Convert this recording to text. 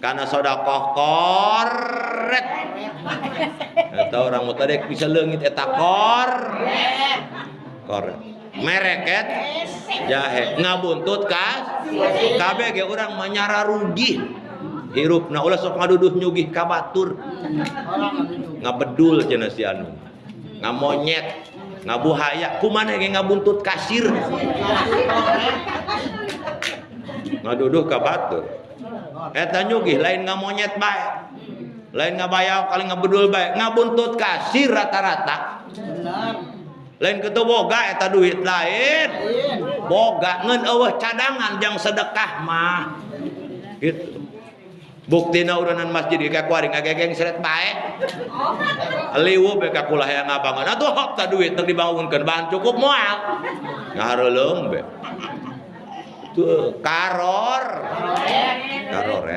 Karena sodakoh koret. Eta orang mutadek bisa leungit eta kor. Koret. Mereket jahe ngabuntut kas kabeh ge urang mah nyara rugi. Hirupna ulah sok ngaduduh nyugih ka batur. Ngabedul cenah si anu. Ngamonyet, ngabuhaya, kumaha ge ngabuntut kasir. Ngaduduh ka batur. Eta nyugih lain ngamonyet bae. Lain ngabayau kali ngabedul bae, ngabuntut kasir rata-rata. Lain kitu boga eta duit lain. Boga ngeun eueuh cadangan jang sedekah mah. Gitu. Buktina uranan masjid ge ka kuari ngagegeng seret bae. Liwu be ka kula hayang ngabangun. Atuh hop ta duit teu dibangunkeun bahan cukup moal. Ngahareuleung be. Tuh karor. Karoret.